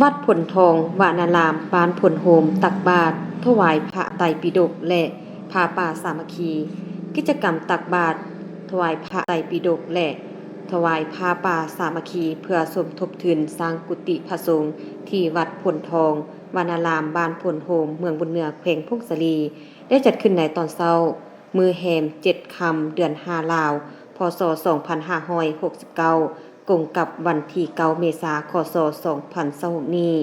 ວັດໂພນທອງວະນາລາມ ບ້ານໂພນໂຮມ ຕັກບາດຖວາຍພະໄຕປິດົກ ແລະ ຜ້າປ່າສາມັກຄີ. ກິດຈະກຳຕັກບາດຖວາຍພະໄຕປິດົກ ແລະ ຖວາຍຜ້າປ່າສາມັກຄີ ເພື່ອສົມທົບທຶນສ້າງກຸຕິພະສົງ ທີ່ວັດໂພນທອງວະນາລາມ ບ້ານໂພນໂຮມ ເມືອງບຸນເໜືອ ແຂວງຜົ້ງສາລີ ໄດ້ຈັດຂຶ້ນໃນຕອນເຊົ້າ ມື້ແຮມເຈັດຄ່ຳ ເດືອນຫ້າລາວ ພ.ສ. ສອງພັນຫ້າຮ້ອຍຫົກສິບເກົ້າ ກົງກັບວັນທີເກົ້າ ເມສາ ຄ.ສ. ສອງພັນຊາວຫົກນີ້.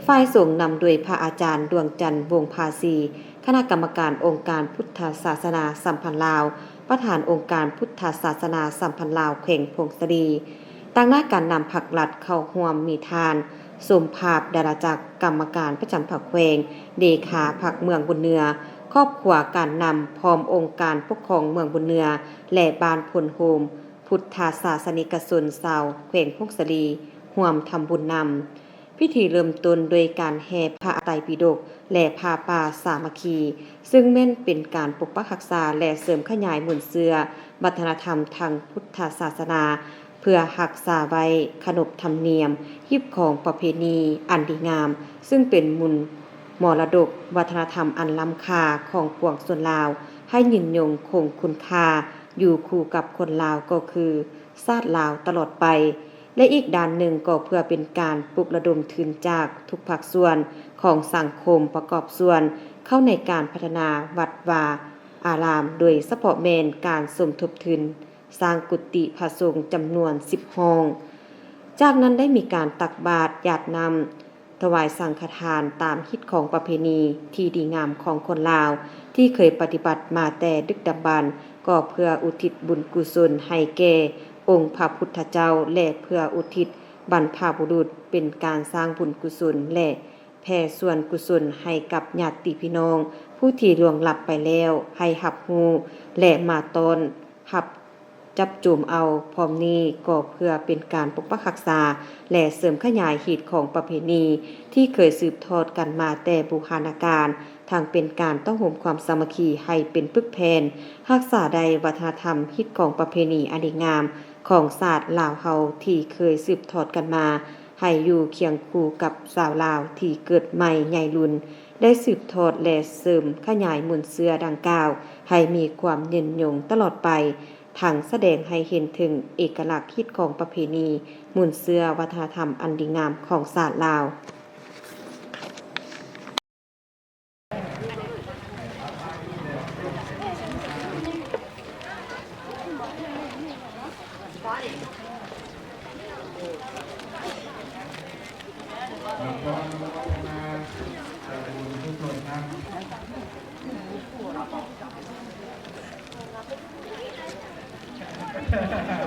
ຝ່າຍສົງນຳໂດຍພະອາຈານ ດວງຈັນ ວົງພາສີ ຄະນະກຳມະການອົງການພຸດທະສາສະໜາສຳພັນລາວ, ປະທານອົງການພຸດທະສາສະໜາສຳພັນລາວ ແຂວງຜົ້ງສາລີ. ຕາງໜ້າການນຳພັກລັດເຂົ້າຮ່ວມມີທ່ານ ສົມພາບ ດາລາຈັກ ກຳມະການປະຈຳພັກແຂວງ, ເລຂາພັກເມືອງບຸນເໜືອ, ຄອບຄົວການນຳ ພ້ອມອົງການປົກຄອງເມືອງບຸນເໜືອ ແລະ ບ້ານໂພນໂຮມ, ພຸດທະສາສະນິກະຊົນຊາວແຂວງຜົ້ງສາລີ ຮ່ວມທຳບຸນນຳ. ພິທີເລີ່ມຕົ້ນດ້ວຍການແຫ່ພະໄຕປິດົກ ແລະ ຜ້າປ່າສາມັກຄີ, ເຊິ່ງແມ່ນເປັນການປົກປັກຮັກສາ ແລະ ເສີມຂະຫຍາຍມູນເຊື້ອວັດທະນະທຳທາງພຸດທະສາສະໜາ ເພື່ອຮັກສາໄວ້ຂະໜົບທຳນຽມ, ຮີບຄອງປະເພນີອັນດີງາມ, ເຊິ່ງເປັນມູນມໍລະດົກວັດທະນະທຳອັນລ້ຳຄ່າຂອງປວງຊົນລາວ ໃຫ້ຍືນຍົງຄົງຄຸນຄ່າຢູ່ຄູ່ກັບຄົນລາວ ກໍຄືຊາດລາວຕະຫຼອດໄປ. ແລະ ອີກດ້ານໜຶ່ງກໍເພື່ອເປັນການປຸກລະດົມທຶນຈາກທຸກພາກສ່ວນຂອງສັງຄົມປະກອບສ່ວນເຂົ້າໃນການພັດທະນາວັດວາອາລາມ, ໂດຍສະເພາະແມ່ນການສົມທົບທຶນ ສ້າງກຸຕິພະສົງຈຳນວນສິບຫ້ອງ. ຈາກນັ້ນໄດ້ມີການຕັກບາດ, ຢາດນ້ຳ, ຖວາຍສັງຄະທານຕາມຮີດຄອງປະເພນີທີ່ດີງາມຂອງຄົນລາວ ທີ່ເຄີຍປະຕິບັດມາແຕ່ດຶກດຳບັນ, ກໍເພື່ອອຸທິດບຸນກຸສົນໃຫ້ແກ່ອົງພະພຸດທະເຈົ້າ ແລະ ເພື່ອອຸທິດບັນພະບຸລຸດ, ເປັນການສ້າງບຸນກຸສົນ ແລະ ແຜ່ສ່ວນກຸສົນໃຫ້ກັບຍາດຕິພີ່ນ້ອງຜູ້ທີ່ລ່ວງລັບໄປແລ້ວ ໃຫ້ຮັບຮູ້ ແລະ ມາຕ້ອນຮັບ ຈັບຈູມເອົາ. ພ້ອມນີ້ກໍເພື່ອເປັນການປົກປັກຮັກສາ ແລະ ເສີມຂະຫຍາຍຮີດຄອງປະເພນີທີ່ເຄີຍສືບທອດກັນມາແຕ່ບູຮານະການ, ທັງເປັນການຕໍ່ໂຮມຄວາມສາມັກຄີໃຫ້ເປັນປຶກແຜ່ນ, ຮັກສາໄດ້ວັດທະນະທຳຮີດຄອງປະເພນີອັນດີງາມຂອງຊາດລາວເຮົາທີ່ເຄີຍສືບທອດກັນມາ ໃຫ້ຢູ່ຄຽງຄູ່ກັບຊາວລາວທີ່ເກີດໃໝ່ໃຫຍ່ລຸນ ໄດ້ສືບທອດ ແລະ ເສີມຂະຫຍາຍມູນເຊື້ອດັ່ງກ່າວໃຫ້ມີຄວາມຍືນຍົງຕະຫຼອດໄປ. ທັງສະແດງໃຫ້ເຫັນເຖິງເອກະລັກຮີດຄອງປະເພນີ, ມູນເຊື້ອວັດທະນະທຳອັນດີງາມຂອງຊາດລາວ. ຂໍອະນຸໂມທະນາສາທຸບຸນທຸກຄົນນຳ.